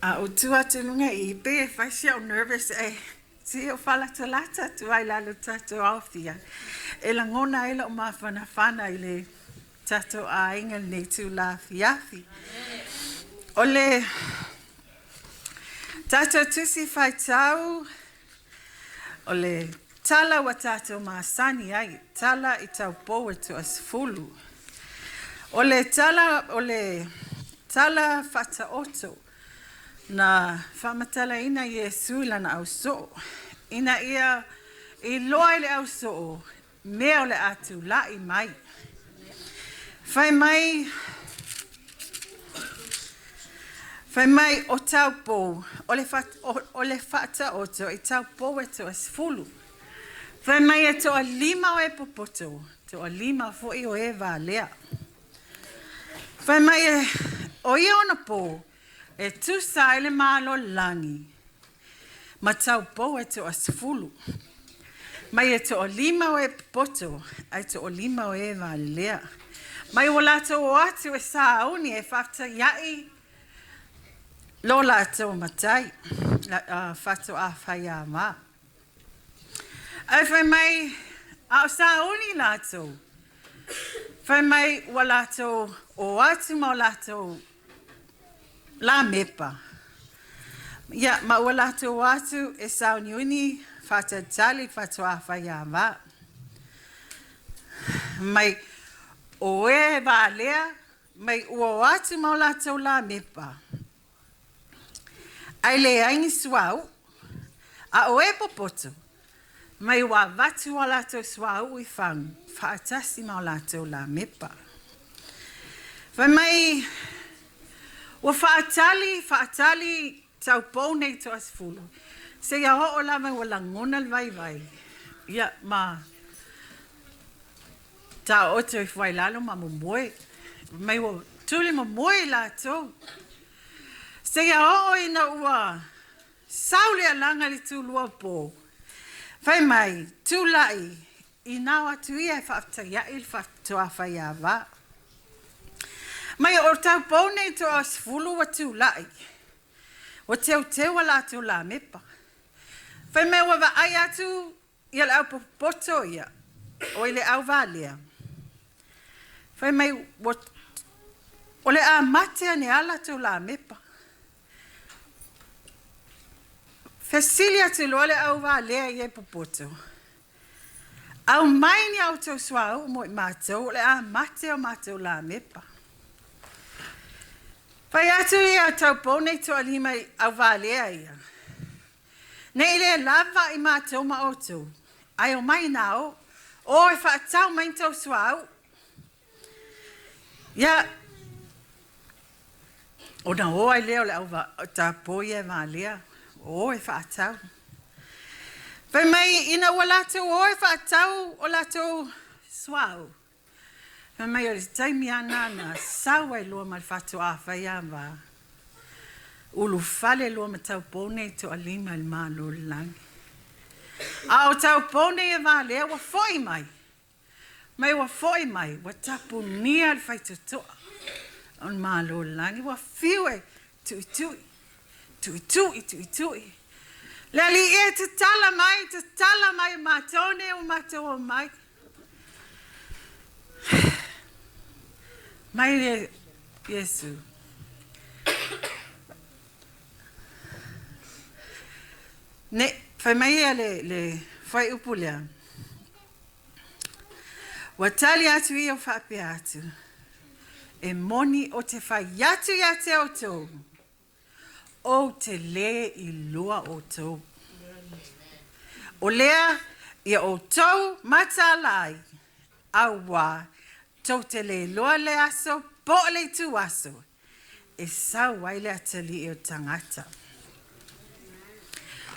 A ou tu atu i luga i i, pei e fai si au nervous e se i ou faalatalata atu ai i lalo o le tatou aofia e lagona ai lou mafanafana i le tatou aiga i lenei itula afiafi. O le tatou tusi faitau, o le tala ua tatou masani ai, tala i taupou e toasefulu. O le tala, o le tala faataoto na faamatalaina Iesu i lana ausoo, ina ia iloa i le ausoo mea o le a tulai mai. Fai mai, fai mai o taupou, o le, o le faataoto i taupou e toasefulu. Fai mai e toalima o e popoto, toalima foi o e valea. Fai mai e, o ia ona pō, e tusa ai le Malo o le lagi, ma taupou e toasefulu. Mai e toalima o e popoto, ae toalima o e valelea. Mai ua latou o atu e sauni e faafetaiai lo latou matai, faatoa faiāmā. Ae fai mai, a o sauni latou, fai mai ua latou o atu ma o latou lamepa, ia, ma ua latou o atu e sauniuni faatalitali faatoa faiāmā. Mai o e valea, mai ua o atu ma o latou lamepa, ae leai ni suauu, a o e popoto, mai ua avatu a latou suauu i fagu faatasi ma o latou lamepa. Fai mai ua faatali faatali taupou nei toasefulu, seia oo lava ua lagona le vaivai, ia ma taooto ifo ai i lalo ma momoe. Mai ua tuli momoe i latou, seia oo ina ua sau le alaga i le tulua o po. Fai mai, tulai, ina o atu ia e faafetaiai le faatoa faiāvā. Mai o taupou nei toasefulu ua tulai, ua teuteu a latou lamepa. Fai mai ua vaai atu ia le au popoto ia, o i le au valea. Fai mai ua, o le a mate ane a latou lamepa. Fesili atu loa le au valea i e popoto, aumai ni a outou suauu mo i matou, o le a mate o matou lamepa. Fai atu ia taupou nei toalima i au valea ia, ne i le lava i matou ma outou, ae omai na o, o e faatau mai ni tou suauu. Ia, ona o ai lea o le au tapo ia e valea, o e faatau. Fai mai, ina ua latou o e faatau o latou suauu, fai mai o le taimi lava lena na sau ai loa ma le faatoa faiāvā, ulufale loa ma taupou nei toalima i le Malo o le lagi. A o taupou nei e valea ua foi mai, mai ua foi mai, ua tapunia le faitotoa o le Malo o le lagi, ua fiu e tuitui, tuitui, tuitui. Le Alii e, tatala mai, tatala mai o matou nei ua matou omai. Mai le Iesu. Ne, fai mai ia le, le fuaiupu lea. Ua tali atu ia o faapea atu, e moni o te fai atu ia te outou, ou te lē iloa outou. O lea ia outou mataala ai, auā tou te lē iloa le aso po o le ituaso e sau ai le atalii o le tagata.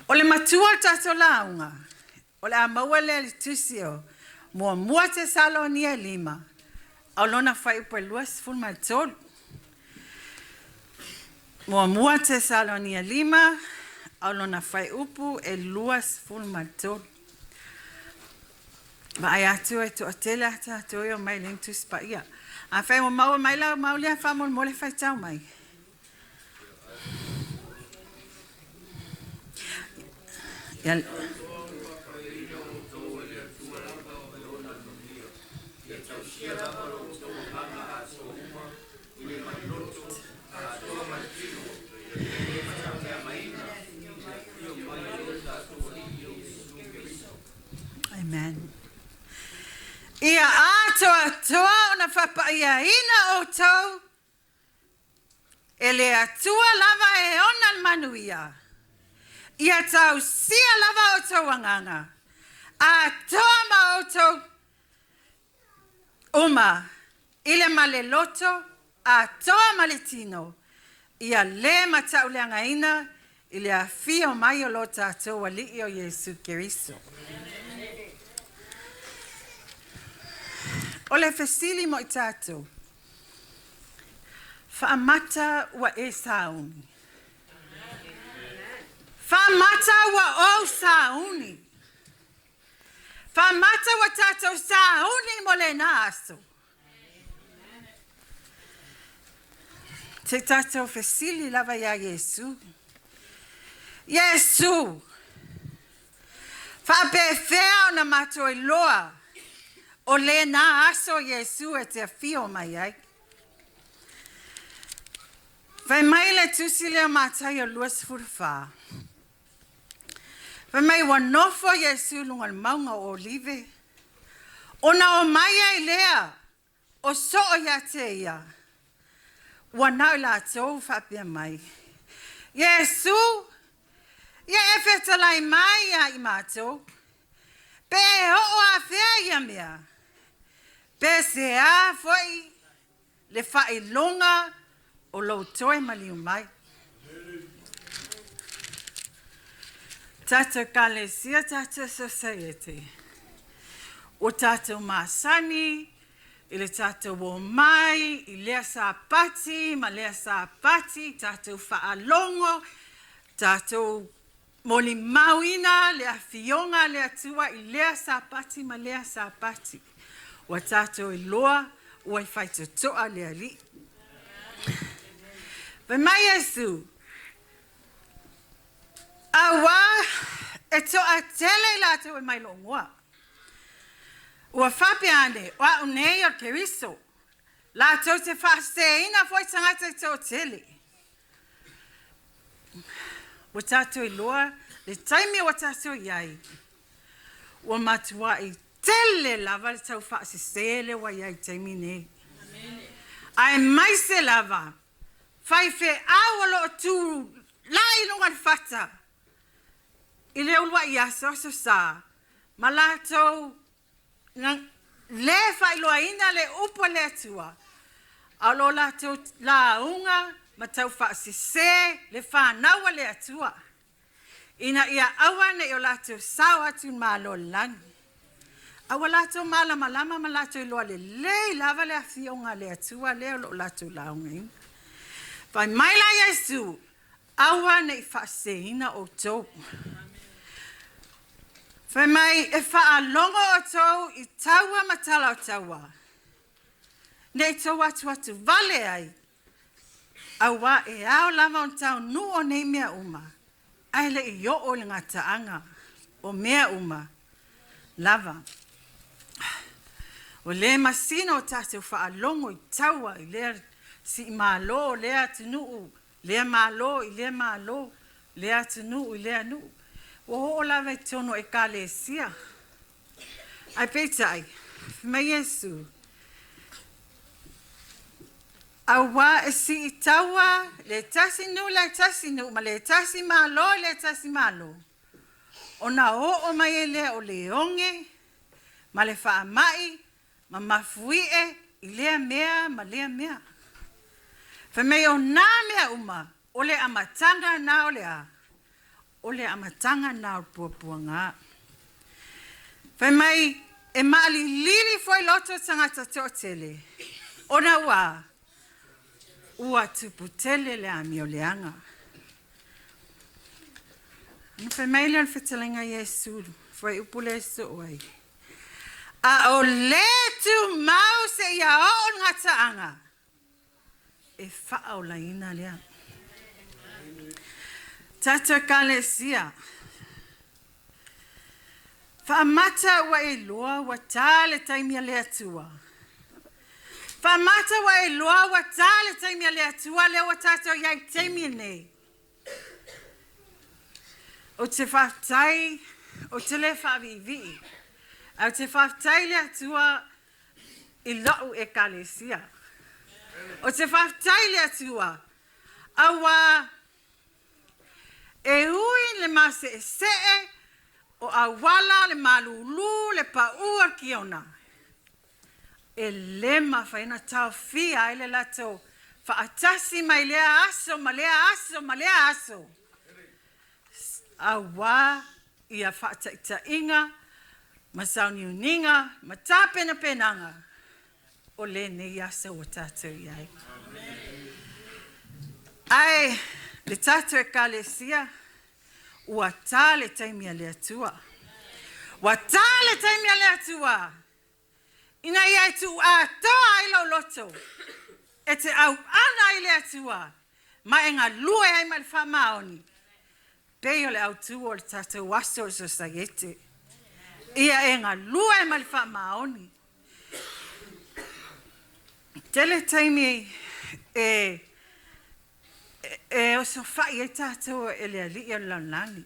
O le matua o le tatou lauga, O le a maua lea i le tusi o Muamua Tesalonia e lima, a o lona fuaiupu e 23. Muamua Tesalonia 5, a o lona fuaiupu e 23. Vaai atu e toatele a tatou e omai i le Tusi Paia. Afai ua maua mai lau mau lea, faamolemole faitau mai. Ia Amen. Ia atoatoa ona faapaiaina outou e le Atua lava e ona le manuia. Ia tausia lava outou agaga, atoa ma outou uma i le ma le loto, atoa ma le tino, ia le matauleagaina i le afio mai o lo tatou Alii o Iesu Keriso. O le fesili mo i tatou, faamata ua e sauni? Faamata ua ou sauni? Faamata ua tatou sauni mo lena aso? Se i tatou fesili lava iā Iesu. Iesu, faapefea ona matou iloa o lena aso Iesu e te afio mai ai? Fai mai le tusi lea o Mataio 24. Fai mai ua nofo Iesu i luga o le mauga o Olive, ona omai ai lea o soo ia te ia, ua na o i latou faapea mai, Iesu, ia e fetalai mai ia i matou, pe e oo afea ia mea, pe se a foi le faailoga o lou toe maliu mai. Tatou Ekalesia, tatou Sosaiete, ua tatou masani i le tatou omai i lea Sapati ma lea Sapati, tatou faalogo, tatou molimauina le afioga a le Atua i lea Sapati ma lea Sapati. Ua tatou iloa ua i faitotoa le Alii. Fai mai Iesu, Auā e toatele i latou e mai lou igoa. Ua faapea ane, o au nei o le Keriso, latou te faaseseina foi tagata e toatele. Ua tatou iloa le taimi ua tatou i ai, ua matuai tele lava le tau faasese lea ua i ai i le taimi nei. Aemaise lava faifeau o lo o tulai i luga o le fata i le uluai aso, Aso Sa, ma latou lē faailoaina le upu a le Atua, a o lo latou lauga ma taufaasese le fanau a le Atua, ina ia aua ne i o latou sao atu i le Malo o le lagi. A ua latou malamalama ma latou iloa lelei lava le afioga a le Atua lea o lo o latou laugaina. Fai mai la Iesu, Aua ne i faaseseina outou. Fai mai, e faalogo outou i taua ma tala o taua, ne i tou atuatu vale ai, auā e ao lava ona taunuu o nei mea uma, ae le i oo i le gataaga o mea uma lava. Ua le masina o tatou faalogo i taua i lea siimalo, lea atunuu, lea Malo i lea Malo, lea atunuu i lea nuu. Ua oo lava i totonu o Ekalesia. Ae peitai, fai mai Iesu, Auā e sii taua le tasi nuu i le tasi nuu ma le tasi Malo i le tasi Malo, ona oo mai ai lea o le oge ma le faamai ma mafuie i lea mea ma lea mea. Fai mai o nā mea uma, o le amataga na o le a? O le amataga na o le puapuaga. Fai mai e maalilili foi loto tagata toatele, ona ua a? Ua tupu tele le amio leaga. Ona fai mai lea o le fetalaiga a Iesu, fuaiupu lea e sosoo ai. A o le tumau seia oo le gataaga, e faaolaina lea. Tatou Ekalesia. Faamata ua e iloa ua ta le taimi a le Atua. Faamata ua e iloa ua ta le taimi a le Atua lea ua tatou i ai i le taimi lenei. Ou te faafetai, ou te le faaviivii, ae ou te faafetai i le Atua i lou ekalesia. Ou te faafetai i le Atua, aua e ui i le maseesee o auala, le malulu, le pau o le kiona, e le mafai ona taofia ai le latou faatasi mai lea aso ma lea aso ma lea aso, aua ia faataitaiga ma sauniuniga ma tapenapenaga o lenei aso ua tatou i ai. Ae le tatou ekalesia, ua ta le taimi a le Atua. Ua ta le taimi a le Atua ina ia e tuu atoa ai lou loto e te auauna ai i le Atua ma e galue ai ma le faamaoni pei o le autu o le tatou aso o le Sosaiete. Ia e galue ma le faamaoni. Tele taimi e osofai ai tatou e le Alii o le lalolagi.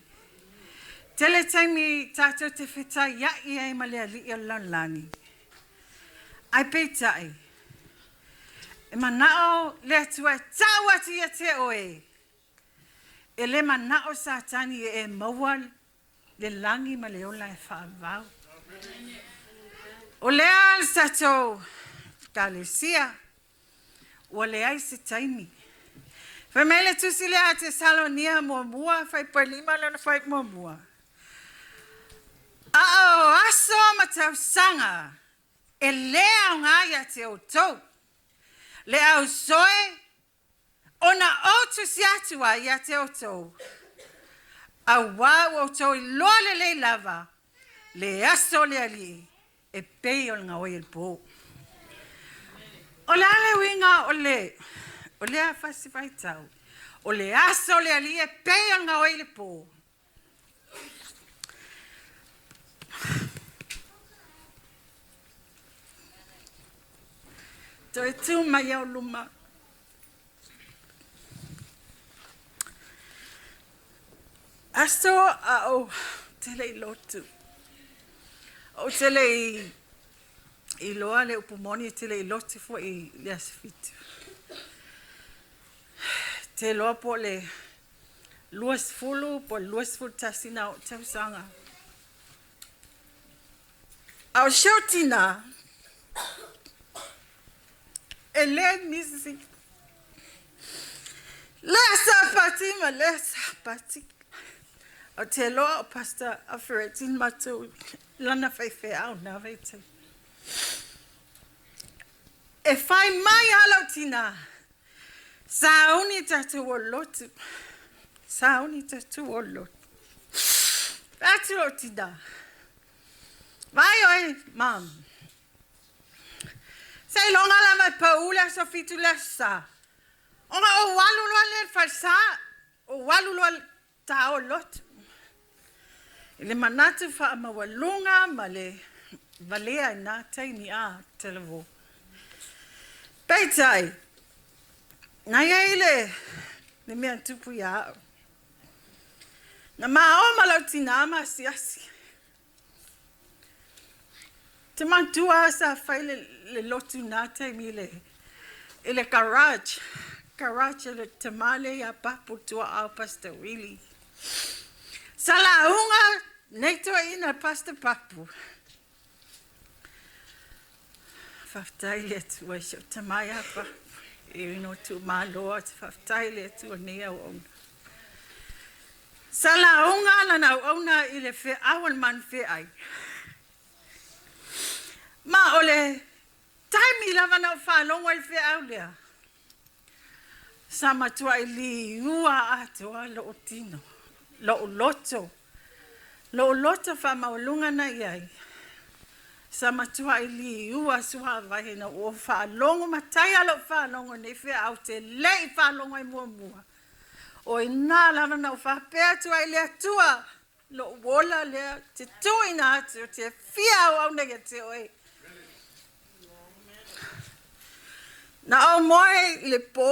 Tele taimi tatou te fetaiai ai ma le Alii o le lalolagi. Ae peitai, e manao le Atua e tau atu ia te oe, e le manao Satani e maua le lagi ma le ola e faavavau. O lea le tatou ekalesia, ua leai se taimi. Fai mai le tusi lea a Tesalonia muamua, 5 lona fai muamua. A o aso ma tausaga e le aoga ia te outou, le ausoe ona ou tusi atu ai ia te outou, aua ua outou iloa lelei lava le aso o le Alii e pei o le gaoi o le po. O le a le uiga o le o lea fasi faitau, o le aso o le Alii e pei o le gaoi i le po. Toe tu mai au luma. Aso a ou te le i lotu. Ou te le i iloa le upu moni, te le i lotu foi i le aso 7. Te iloa po o le 20 po o le 21 na ou tausaga. A o si ou tinā, e le misi lea sapati ma lea sapati. Ou te iloa o Pastor Afereti na matou lana faifeau na vaitaimi. E fai mai lava lou tinā, sauni tatou o lotu, sauni tatou o lotu. Fai atu lou tinā, vai oe, mom, seiloga lava e pau le aso 7 le aso Sa, ona ou alu loa lea i le falesa, ou alu loa ta o lotu. I le manatu faamaualuga ma le valea i nā taimi a televō. Peitai, na i ai le, le mea na tupu ia au. Na mao ma lau tinā ma asiasi. Te manatua sa fai le, le lotu nā taimi i le, i le garage. Garage le tama lea ia Papu tuaa o Pastor Willie. Sa lauga nei toeaina Pastor Papu. Faafetai le Atua i si ou tama ia Papu. E ui no tuumalo ou te faafetai le Atua nei auauna. Sa lauga lana auauna i le feau a le manufeai. Ma o le taimi lava na ou faalogo ai i le feau lea, sa matuai liua atoa lou tino, lou loto, lou loto faamaualuga na i ai. Sa matuai liua suavai ina ua ou faalogo matai a lou faalogo i nei feau te le i faalogo ai muamua. O i ina lava na ou faapea atu ai i le Atua, Lou ola lea te tuuina atu ou te fia auauna ia te oe. Na ou moe i le po,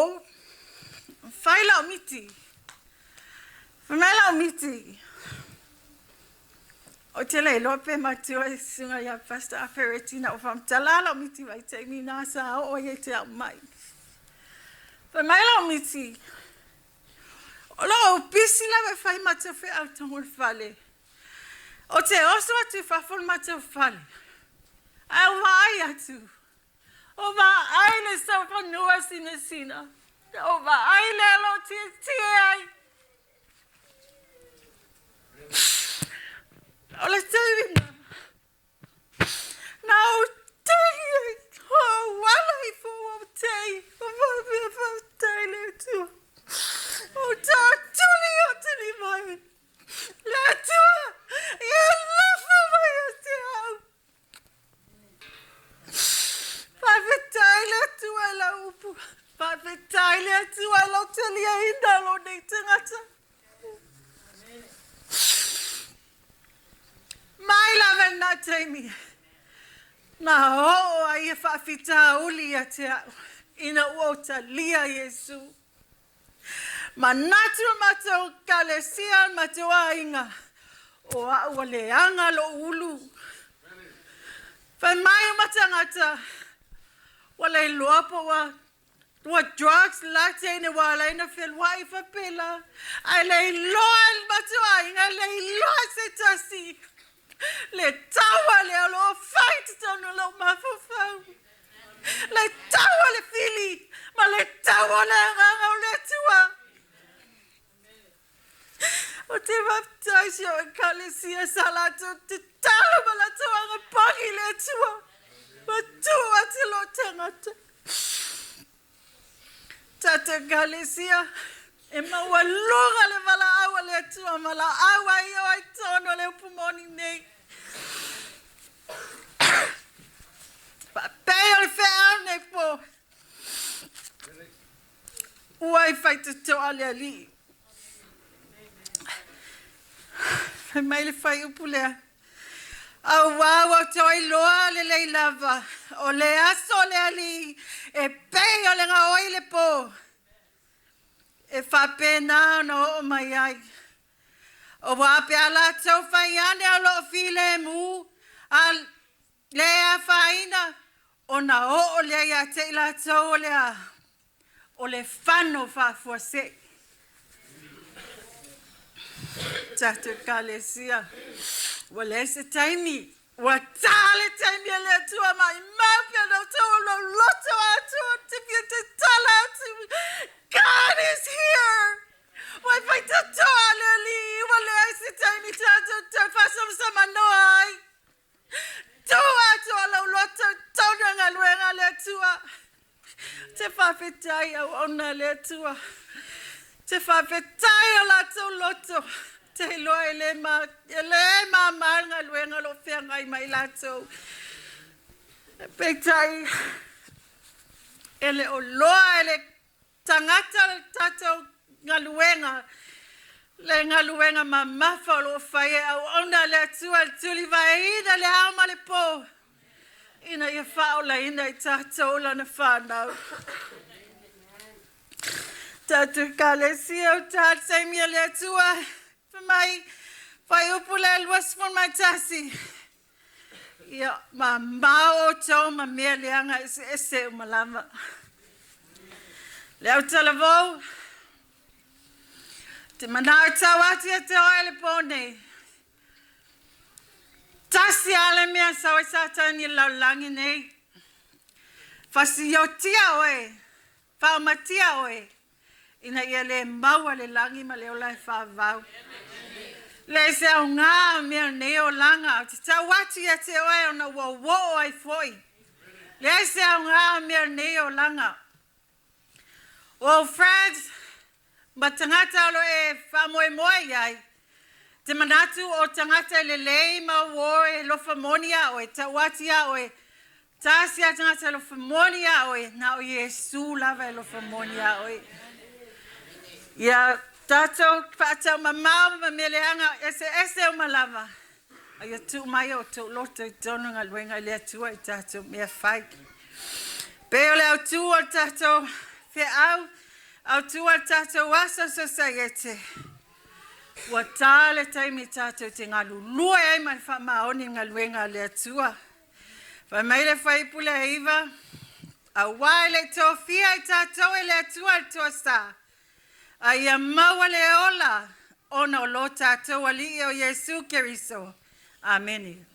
fai lau miti. Fai mai lau miti, ou te le iloa pe matua i susuga ia Pastor Apereti na ou faamatala lau miti vaitaimi na sa oo ai te au mai. Fai mai lau miti, o lou pisi lava e fai matou feau tonu le fale. Ou te oso atu i fafo le matou fale. Ae ou vaai atu. O vaai le saufanua sinasina. O vaai lea lou tietie ai. O le taimi na. Na ou tei ai. O ala ifo ua ou tei. O faapea faafetai le Atua. O tātuli o te lima e. Le Atua, ia alofa mai ia te au. Faafetai le Atua i lau upu. Faafetai le Atua i lau taliaina o lou nei tagata. Mai lava i lena taimi, na oo ai ia faafitauli ia te au ina ua ou talia Iesu. Manatu le matou ekalesia, le matou aiga, o au ua leaga lou ulu. Fai mai uma tagata, ua le iloa po ua ua drugs la teine ua ala ai ona feluai faapela. Ae le iloa e le matou aiga, le iloa se tasi le taua lea o lo o fai i totonu o lou mafaufau. Le taua le fili ma le taua o le agaga o le Atua. Ou te faafetai si ou ekalesia sa latou tatalo ma latou agapagi i le Atua. Ua tuu atu lou tagata. Tatou ekalesia, e maualuga le valaau a le Atua ma laau ai o ai tonu o le upu moni nei. Faapei o le feau nei po. Ua i faitotoa le Alii. Fai mai le fuaiupu lea. Auā ua toe iloa lelei lava o le aso o le Alii e pei o le gaoi i le po, e faapena ona oo mai ai. Auā pe a latou fai ane o lo o filemu a le afaina, ona oo lea ia te i latou o le a, o le fano faafuasei. Tatou Ekalesia, ua leai se taimi, ua ta le taimi a le Atua, maimau pea na outou o lou loto atu, ou te fia tatala atu. God is here! Ua faitotoa le Alii, ua leai se taimi tatou toe faasamasama ai. Tuu atu o lou loto i totonu o galuega a le Atua. Te faafetai auauna a le Atua. Te faafetai o latou loto. Te iloa e le, ma, e le māmā le galuega o lo o feagai mai latou. Peitai, e le o loa e le tagata le tatou galuega, le galuega mamafa o lo o fai e auauna a le Atua i le tulivaeina le ao ma le po, ina ia faaolaina i tatou lana fanau. Tatou ekalesia o ta le taimi a le Atua, fai mai, fuaiupu le 21, ia mamao outou ma mea leaga eseese uma lava. Le autalavou, te manao e tau atu ia te oe le po nei. Tasi lava le mea sau ai Satani i le lalolagi nei. Fasiotia oe, faaumatia oe, ina ia le maua le lagi ma le ola e faavavau. Leai se aoga o mea o lenei olaga, ou te tau atu ia te oe ona ua ou oo ai foi. Leai se aoga o mea o lenei olaga. O ou friends ma tagata o lo o e faamoemoe i ai, te manatu o tagata e lelei ma uo e alofa moni iā oe, tau atu iā oe, tasi lava tagata e alofa moni iā oe, na o Iesu lava e alofa moni iā oe. Ia Tatou faataumamao ma mea leaga eseese uma lava, a ia tuu mai o outou loto i totonu o galuega i le Atua i tatou mea fai. Pe o le autu o le tatou feau, autu o le tatou aso sosaiete, ua ta le taimi tatou te galulue ai ma le faamaoni i galuega a le Atua. Fai mai le fuaiupu le 9, auā e le i tofia i tatou e le Atua le toasā, a ia maua le ola ona o lo tatou Alii o Iesu Keriso. Amene.